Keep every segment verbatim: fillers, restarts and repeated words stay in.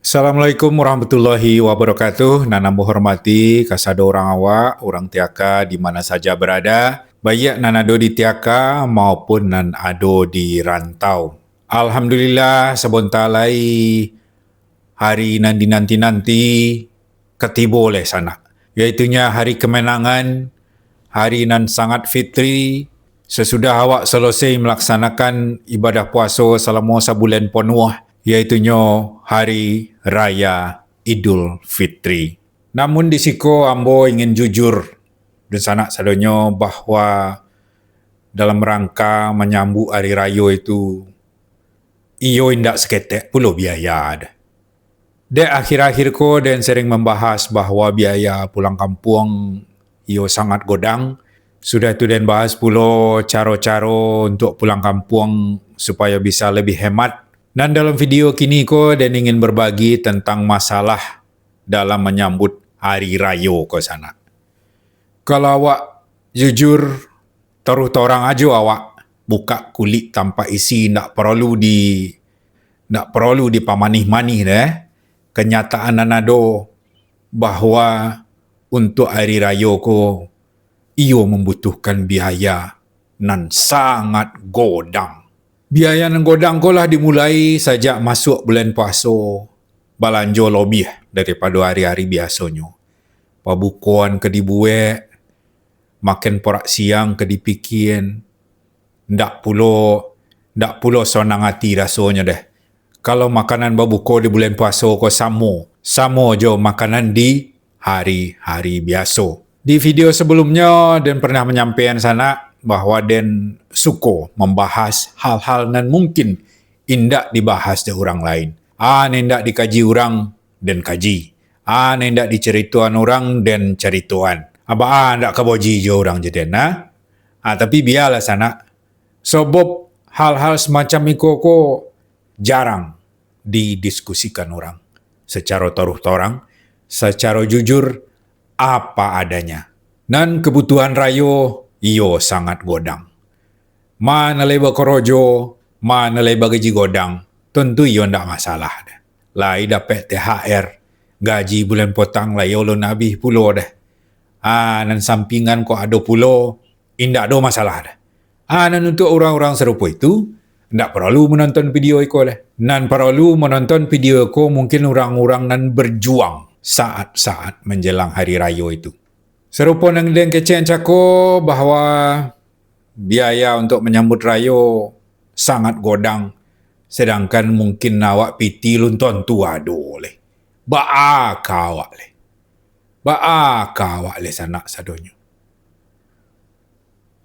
Assalamualaikum warahmatullahi wabarakatuh. Nan ambo hormati kasado urang awak, urang Tiaka di mana saja berada, baiak nan ado di Tiaka maupun nan ado di rantau. Alhamdulillah, sabonta lai hari nan dinanti-nanti ka tibo lai sanak, yaitunyo hari kemenangan, hari nan sangat fitri, sasudah awak salosai malaksanakan ibadah puaso salamo sabulan ponuah, yaitunyo Hari Raya Idul Fitri. Namun di siko ambo ingin jujur, dunsanak sadonyo, bahwa dalam rangka manyambut ari rayo itu, iyo indak saketek pulo biaya doh. Dek akhir-akhir ko den sering mambahas bahwa biaya pulang kampuang iyo sangat godang. Sudah tu den bahas pulo caro-caro untuak pulang kampuang supayo bisa labiah hemat. Nan dalam video kini ko den ingin babagi tantang masalah dalam manyambut ari rayo ko sanak. Kalau awak jujur, taruih tarang ajo awak bukak kulik tampak isi, ndak paralu di, ndak paralu dipamanih-manih deh. Kanyataan nan ado bahwa untuak ari rayo ko iyo mambutuhkan biaya nan sangat godang. Biaya nan godang ko lah dimulai sajak masuak bulan puaso, balanjo lobiah daripado ari-ari biasonyo. Pabukoan ka dibuek, makan porak siang ka dipikian, ndak pulo, ndak pulo sonang ati rasonyo deh, kalau makanan babuko di bulan puaso ko samo, samo jo makanan di hari-hari biaso. Di video sabalumnyo, den pernah manyampaian sanak bahwa den suko mambahas hal-hal nan mungkin indak dibahas dek urang lain. A nan indak dikaji urang, den kaji. A nan indak dicaritoan urang, den caritoan. A baa ndak ka baji jo urang jo den, nah? A, tapi bialah sanak. Sabab hal-hal samacam iko ko jarang didiskusikan urang sacaro taruih tarang, sacaro jujur, apa adanya. Nan kabutuhan rayo iyo sangat godang. Ma nan lai bakorojo, ma nan lai bagaji godang, tantu iyo ndak masalah doh. Lai dapek T H R, gaji bulan potang lai alun abih pulo doh. A, nan sampingan kok ado pulo, indak ado masalah doh. A, nan untuak urang-urang sarupo itu, ndak paralu manonton video iko doh. Nan paralu manonton video ko mungkin urang-urang nan berjuang saat-saat manjalang hari rayo itu. Sarupo nan den kecek cako bahwa biaya untuak manyambut rayo sangat godang, sadangkan mungkin awak piti alun tantu ado lai. Baa ka awak lai? Baa ka awak lai sanak sadonyo?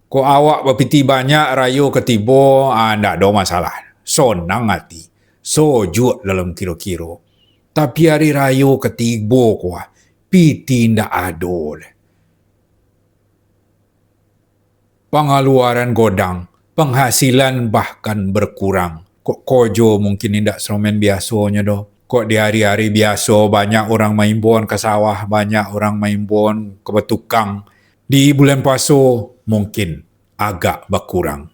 Kok awak bapiti banyak, rayo ka tibo, a, ndak ado masalah. Sonang ati, sojuak dalam kiro-kiro. Tapi ari rayo ka tibo ko, a, piti ndak ado lai. Pangaluaran godang, panghasilan bahkan berkurang. Kok kojo mungkin indak saromen biasonyo doh. Kok di ari-ari biaso banyak urang maimbon ka sawah, banyak urang maimbon ka batukang. Di bulan puaso mungkin agak bakurang.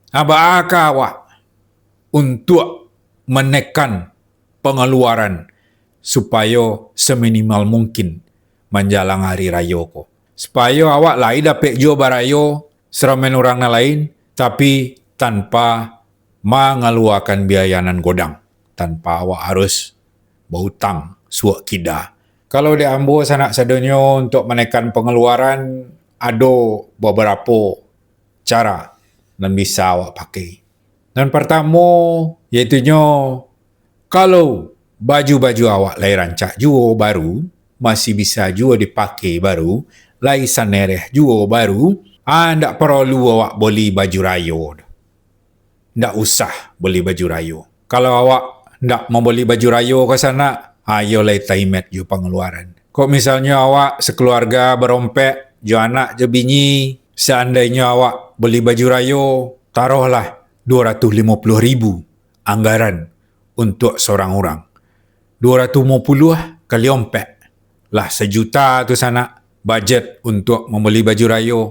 A, baa ka awak untuak manekan pangaluaran supayo saminimal mungkin manjalang ari rayo ko. Supayo awak lai dapek juo barayo saromen urang nan lain, tapi tanpa mangaluakan biaya nan godang, tanpa awak harus bautang suok kida. Kalau dek ambo sanak sadonyo, untuak manekan pangaluaran, ado babarapo cara nan bisa awak pakai. Nan partamo, yaitunyo, kalau baju-baju awak lai rancak juo baru, masih bisa juo dipakai baru, lai sanereh juo baru, a, ndak paralu awak boli baju rayo doh. Ndak usah boli baju rayo. Kalau awak ndak mamboli baju rayo ka sanak, a, iyo lai taimet jo pangaluaran. Kok misalnyo awak sakaluarga barompek jo anak jo bini, saandainyo awak boli baju rayo, taruhlah duo ratuih limo puluah ribu anggaran untuak sorang urang. Duo ratuih limo puluah kali ompek, lah sajuta tu sanak bajet untuak mamboli baju rayo.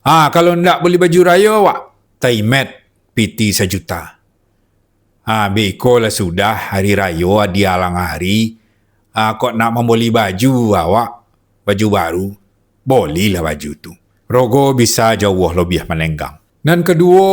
Ha, kalau ndak boli baju rayo awak, taimet piti sajuta. Ha, beko lah sudah hari rayo di alang hari, ha, kok nak mamboli baju awak, baju baru, bolilah baju tu. Rogo bisa jo Allah lobiah manenggang. Nan kaduo,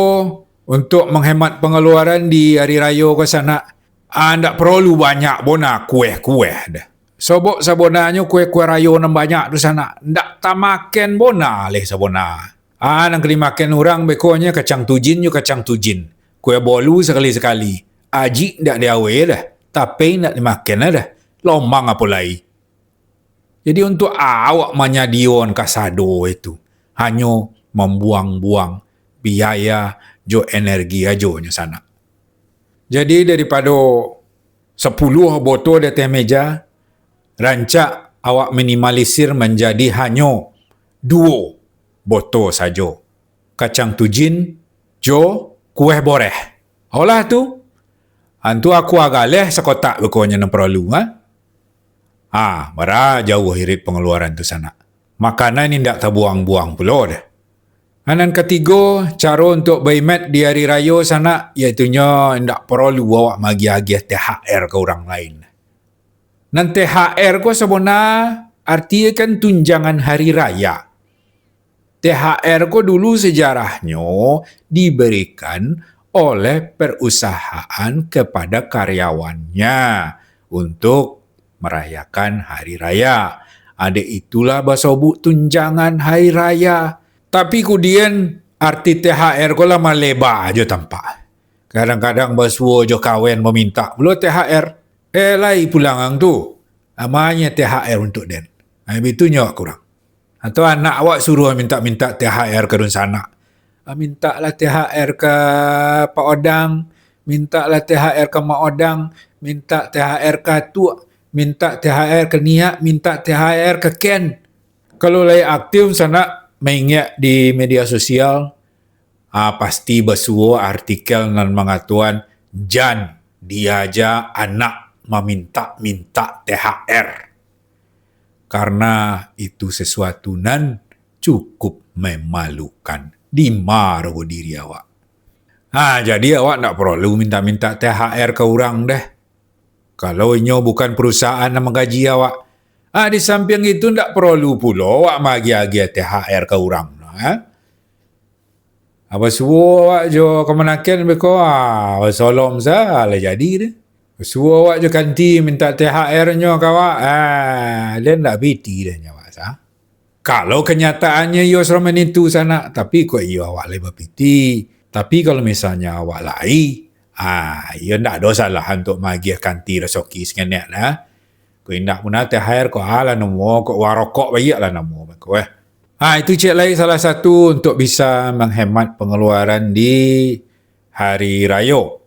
untuak manghemat pangaluaran di hari rayo ko sanak, ha, ndak porolu banyak bona kueh-kueh doh. Sobok sabonanyo kueh-kueh rayo nan banyak tu sanak, ndak tamakan bona leh sabona. Ah, nan ka dimakan urang bekonyo kacang tujin jo kacang tujin. Kueh bolu sakali-sakali. Ajik ndak diawe dah, tapi ndak dimakan dah. Lomang apo lai. Jadi, untuak awak manyadioan kasado itu, hanyo mambuang-buang biaya jo energi ajo nyo sanak. Jadi, daripado sapuluah boto di ateh meja, rancak awak minimalisir manjadi hanyo duo boto sajo, kacang tujin jo kueh boreh. Alah tu, antu aku agaleh sakotak bekonyo nan paralu, ha? Ha, bara jauah irit pangaluaran tu sanak. Makanan indak tabuang-buang pulo doh. Nan katigo, caro untuak baimat di hari rayo sanak, yaitunyo indak paralu awak maagiah-agiah T H R ka urang lain. Nan T H R ko sabona arti kan tunjangan hari raya. T H R ko dulu sejarahnyo diberikan oleh perusahaan kepada karyawannya untuk merayakan hari raya. Dek itulah basobuk tunjangan hari raya. Tapi kudian arti T H R ko lah maleba jo tampak. Kadang-kadang basuo jo kawan mamintak pulo T H R. Eh, lai pulang ang tu. Amanyo T H R untuak den. Ai, bitunyo awak ka urang. Atau anak awak suruah mintak-mintak T H R ka dunsanak. Ah, mintaklah T H R ka Pak Odang, mintaklah T H R ka Mak Odang, mintak T H R ka Atuk, mintak T H R ka Niak, mintak T H R ka Ken. Kalau lai aktif sanak maingek di media sosial, ah, pasti basuo artikel nan mangatoan, "Jan diaja anak mamintak-mintak T H R, karena itu sesuatu nan cukup memalukan." Dima rogo diri awak. Ha, jadi awak ndak porolu mintak-mintak T H R ka urang deh. Kalau inyo bukan perusahaan nan manggaji awak. Ah, di sampiang itu, ndak porolu pulo awak maagiah-agiah T H R ka urang, ha? Ah, basuo awak jo kamanakan beko, ah, basolom sa lah jadi deh. Basuo awak jo kanti mintak T H R-nyo ka awak, ah, den ndak piti deh nyo awak sa. Kalau kanyataannyo iyo saroman itu sanak, tapi kok iyo awak lai bapiti. Tapi kalau misalnyo awak lai, ah, iyo ndak ado salah untuak maagiah kanti rasoki sanganak lah. Kok indak punah T H R ko, alah namo, kok warokok baiak lah namo ko, eh. Ah, itu ciek lai salah satu untuak bisa manghemat pangaluaran di hari rayo.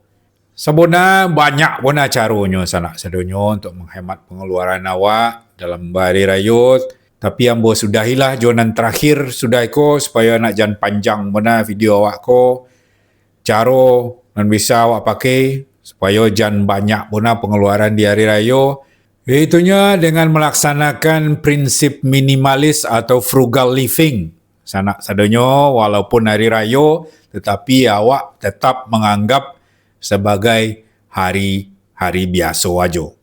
Sabona banyak bona caronyo sanak sadonyo untuak manghemat pangaluaran awak dalam bahari rayo. Tapi ambo sudahilah jo nan tarakhir sudah ko, supayo nak jan panjang bona video awak ko. Caro nan bisa awak pakai supayo jan banyak bona pangaluaran di hari rayo, yaitunyo dengan malaksanakan prinsip minimalis atau frugal living. Sanak sadonyo, walaupun hari rayo, tatapi awak tatap manganggap sabagai hari-hari biaso ajo.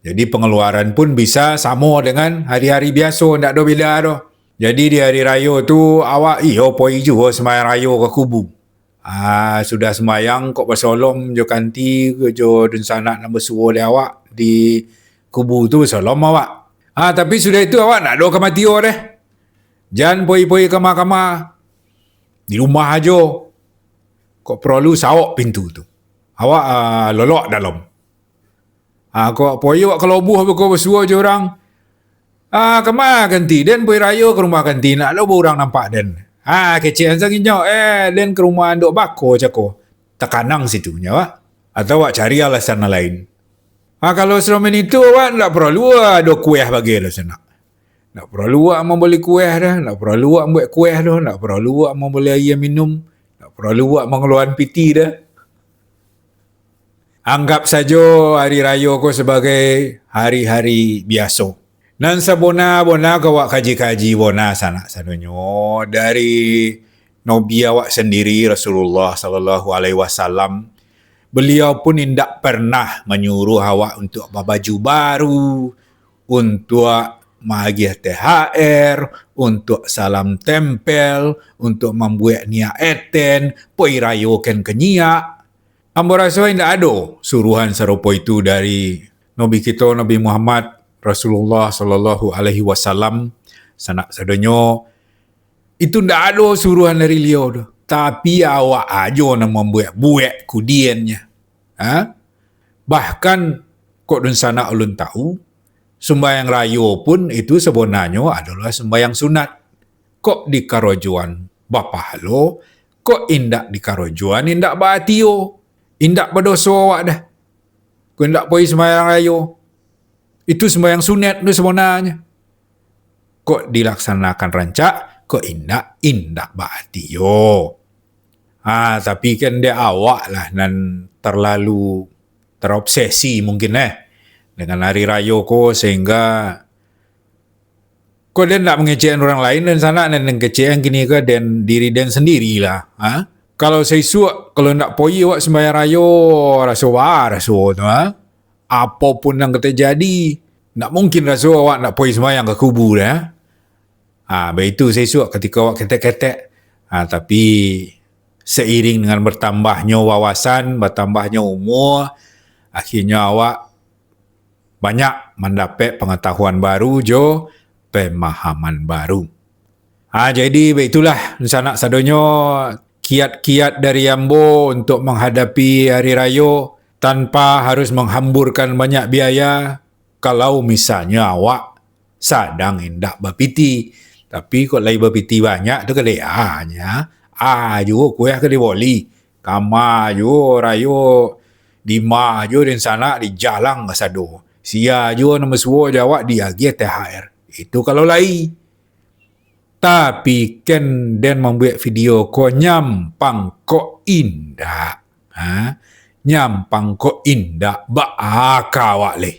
Jadi, pangaluaran pun bisa samo dengan hari-hari biaso, ndak ado beda doh. Jadi, di hari rayo tu, awak iyo poi juo sumbayang rayo ka kubu. Ah, sudah sumbayang, kok basolom jo kanti, jo dunsanak nan basuo dek awak di kubu tu, basolom awak. Ah, tapi sudah itu, awak ndak ado ka matio deh. Jan poi-poi kama-kama. Di rumah ajo. Kok porolu, saok pintu tu. Awak, ah, lolok dalam. Ah, kok poyo awak kalobuah beko basuo jo urang. Ah, kama kanti den poi rayo ka rumah kanti, ndak ado urang nampak den. Ah, kecek an sanginyo, eh, den ka rumah andok bako cako. Takanang situ nyo, ah. Atau awak cari alasan nan lain. Ah, kalau saroman itu, awak ndak porolu ado kueh bagai lah sanak. Ndak porolu awak mamboli kueh doh, ndak porolu awak mambuek kueh doh, ndak porolu awak mamboli aia minum, ndak porolu awak mangaluakan piti doh. Anggap sajo hari rayo ko sabagai hari-hari biaso. Nan sabona-bona ka awak kaji-kaji bona sanak sadonyo dari Nabi awak sandiri, Rasulullah sallallahu alaihi wasallam, Beliau pun indak pernah manyuruh awak untuak babaju baru, untuak maagiah T H R, untuak salam tempel, untuak mambuek niaik eten, poi rayokan ka nyiak. Ambo raso indak ado suruhan sarupo itu dari Nabi kito, Nabi Muhammad Rasulullah sallallahu alaihi wasallam. Sanak sadonyo, itu ndak ado suruhan dari liau tu. Tapi awak ajo nan mambuek-buek kudiannyo. Ha? Bahkan, kok dunsanak ulun tahu, sumbayang rayo pun itu sabananyo adolah sumbayang sunat. Kok dikarajoan bapahalo, kok indak dikarajoan indak baatio, indak badoso awak doh. Kok indak poi sumbayang rayo, itu sumbayang sunat tu sabananyo. Kok dilaksanakan rancak, kok indak, indak baatio. Ha, tapi kan dek awak lah nan terlalu terobsesi mungkin eh dengan hari rayo ko, sehingga kok den ndak mangecekan urang lain, dunsanak, nan den kecekan kini ko den diri den sandiri lah. Ha? Kalau saisuak, kalau ndak poi awak sumbayang rayo, raso baa raso tu, ha? Apo pun nan ka tajadi, ndak mungkin raso awak ndak poi sumbayang ka kubu dah. Ha, baitu saisuak katiko awak ketek-ketek. Ha, tapi seiring dengan bertambahnyo wawasan, bertambahnyo umur, akhirnyo awak banyak mandapek pangatahuan baru jo pemahaman baru. Ha, jadi, baitulah, dunsanak sadonyo, kiat-kiat dari ambo untuk menghadapi hari rayo tanpa harus menghamburkan banyak biaya. Kalau misalnyo awak sadang indak bapiti, tapi kok lai bapiti banyak tu kadai-a nyo, a juo kueh ka diboli, kama juo rayo, dima juo dunsanak dijalang kasado, sia juo nan basuo jo awak diagiah T H R. Itu kalau lai. Tapi kan den mambuek video ko nyampang kok indak. Ha? Nyampang kok indak, baa ka awak leh.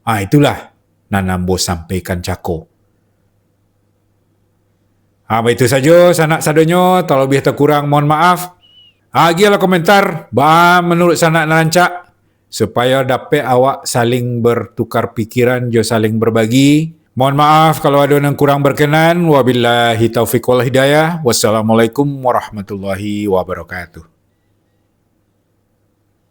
Ha, itulah nan ambo sampaikan cako. Ha, baitu sajo, sanak sadonyo, talabiah takurang mohon maaf. Agiahlah komentar, baa menurut sanak nan rancak, supayo dapek awak saling bertukar pikiran jo saling berbagi. Mohon maaf kalau ado nan kurang berkenan. Wabillahi taufiq wal hidayah. Wassalamualaikum warahmatullahi wabarakatuh.